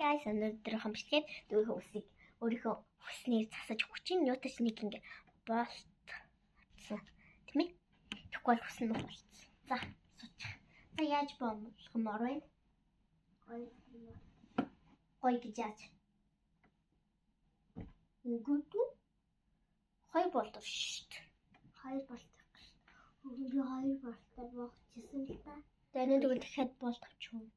Guys, өнөөдрийнхөө бичлэгээр дүүхээ үсийг өөрийнхөө хүснээр засаж өгч чинь юутаж нэг ингээ болтсон. Тийм ээ? Тэгэхгүй бол хүс нь болцсон. За, суучих. За, яаж бомлохмоор байна? Гоё. Гоё гэж яаж? Үгүй үү? Хоёр болдог шүү дээ. Хоёр болтой. Хөрөн би хоёр болтой боогчсон л та. За, энэ тэгвэл дахиад болт авчих уу?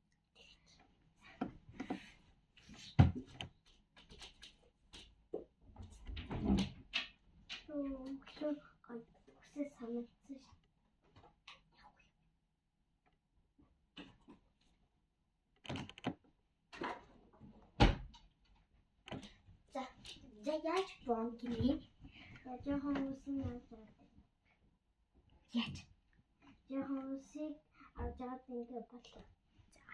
Өглөө гоё үсээ санагдсан шүү. За, за яаж бом гинэ? Я жоохон үсэн авч аваад. Яаж? Жоохон үсийг авч аваад ингээ боллоо. За.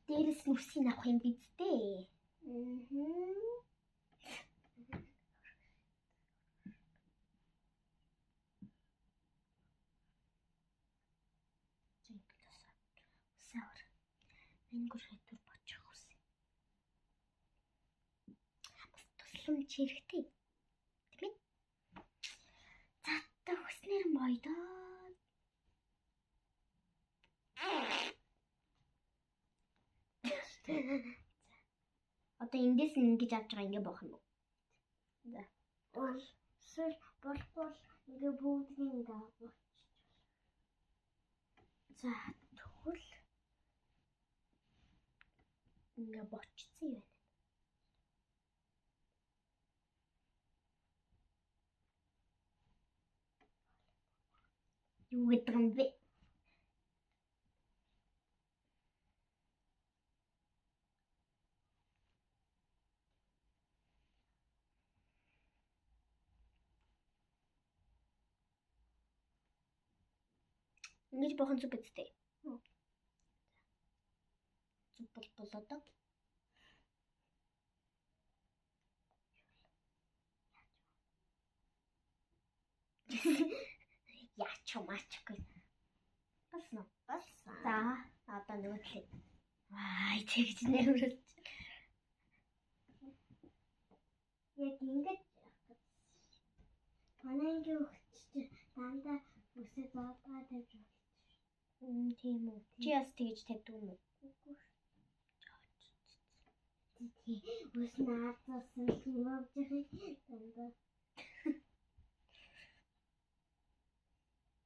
Дээрээс нь үсийг авах юм биз дээ. Мм. За ингэж асаа. Үсээ авар. Энгүр хэдвэр бочих үс. Бас тусламж хэрэгтэй. Тийм ээ? За одоо хүснээр нь боё доо. За. Одоо эндээс нь ингэж авч байгаа ингэ боох юм уу? За. Эсвэл болохгүй бол ингээ бүгднийг ингээ авах. За тэгвэл ингээ бочцсон юм байна. Юу гэдэг юм бэ? Ингэж бохон зүг биз дээ. Зүг бол болоо доо. Яач юм ачгүй. Болсон уу? Болсон. За одоо нөгөө талыг. Вай тэгж нэмрэлж. Яг ингэж явах гэж. Манай ангийн өгч дандаа үсээ зоодгаа тавьж болчих. Тийм үү. Чи бас тэгж тавьдаг юм уу? Үгүй. Үс нь аазсан юм авч явах дандаа.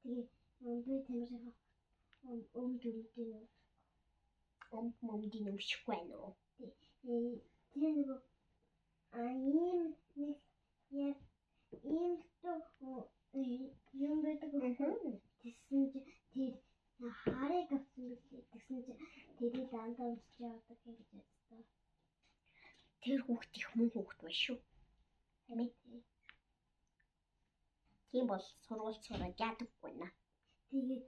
Тэгээ би тамирхаа өмд өмдөө Өмд мөмдийн өмшихгүй байна уу? Тэр нөгөө а ийм нэг яг ийм юм байдаг Аа. Тэгсэн чи тэр харыг авсан билээ. Тэгсэн чи тэрийг дандаа өмсөж явдаг гэж боддог. Тэр хүүхд их мөн хүүхд байна шүү. Тийм ээ. Тийм бол сургууль сураад яадаггүй наа. Тэгээд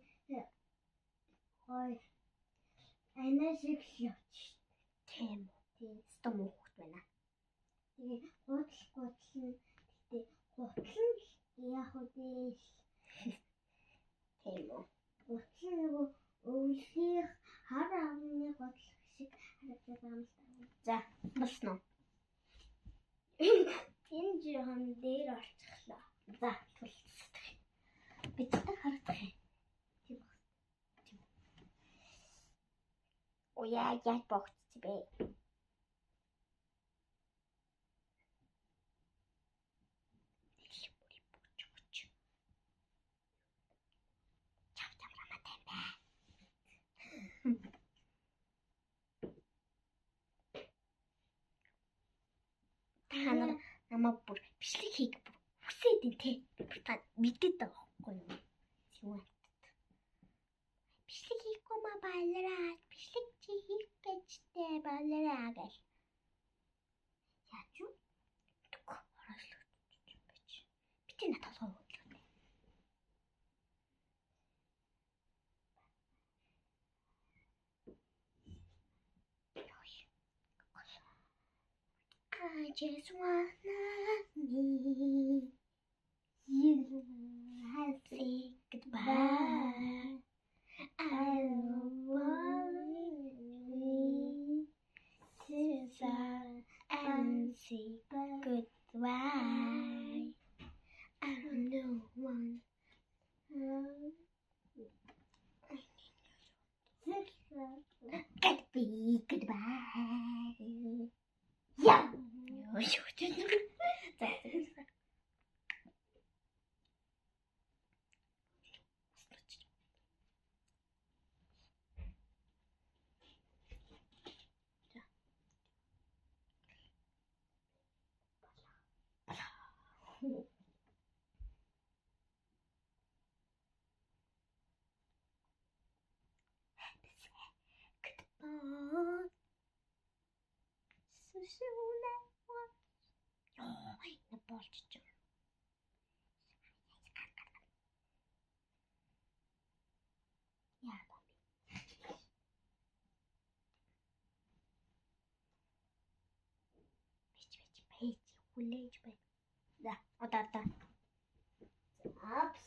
гой анаа шиг л явчих. Тийм үү. Тийм. Өстө мөн хүүхд байна. Тэгээ гутал гутал нь гэтээ гутал нь яах вэ дээ. Тийм үү. Гутал нь нөгөө өвлөх хар авны гутал шиг харагдаад байгаа юм л та. За, болсон уу? Энэ жоохон дээр орчихлоо. За, түлцдэг. Бичдэг харагдах юм. Тийм баг. Уяа яаж богцсон бэ? Чав чаврамаа тань бай. Та нар намайг бүр бичлэг хийх бүр хүсээд ин тэ. Бүр та мэдээд байгаа байхгүй юу? Тийм үү? Бичлэг хийхгүй маа балараа. Бичлэг чи хийх гэжтэй балараа гэл. Яаж юу? Түк ороослоо байж. Бити на толгой хөдлөө. Йой. Just wanna me. You have Say goodbye. I don't want me to start and say goodbye. I don't know one. Goodbye, goodbye. Yeah. Ёо, юу ч юм. За, за. Goodbye. Ёо, энэ болчих. Яа ба. Бич бич бич хүлээж бай. За, одоо одоо. Апс.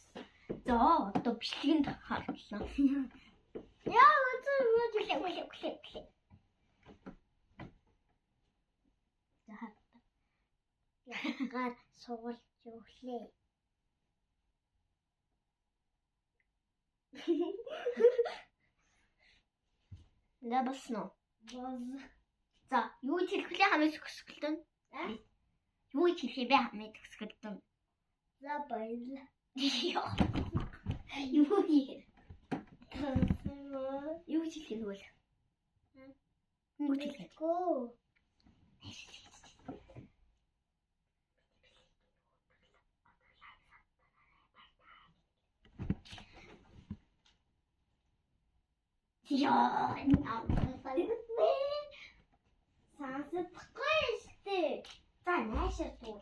За, одоо бичлэгэнд харуулна. Яа, үзэн Хүлээ хүлээ хүлээ хүлээ. За, хаа. гар сугалж өглөө. За болсон уу? Боз. За, юу ч хэлэх вэ хамгийн төгсгөлд нь? А? Юу ч хэлэх бэ хамгийн төгсгөлд нь? За баярлалаа. Ёо. Юу юм? Тансаа. Юу ч хэлэх вэ? Юу ч хэлэх. Гүү. Ёо. Сонсохгүй штэ. За, наашаа дуу.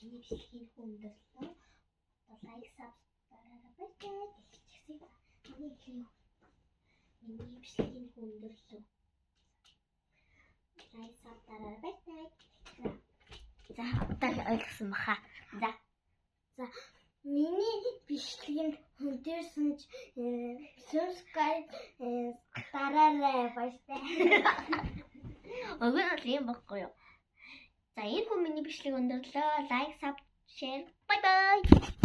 Миний бичлэгийг өндөрлөө. Одоо лайк, саб дараарай. Баярлалаа гэлчихсэн. Миний бичлэгийг миний бичлэгийг өндөрлөө. Лайк, саб дараарай. Баярлалаа. За, одоо л ойлгосон баха. За, Миний бичлэгэнд хүндэрсэн ч subscribe дараарай баярлалаа. Уг нь бол юм баггүй юу? За, энэ хүн миний бичлэг өндөрлөө. Лайк, саб, share. Bye bye.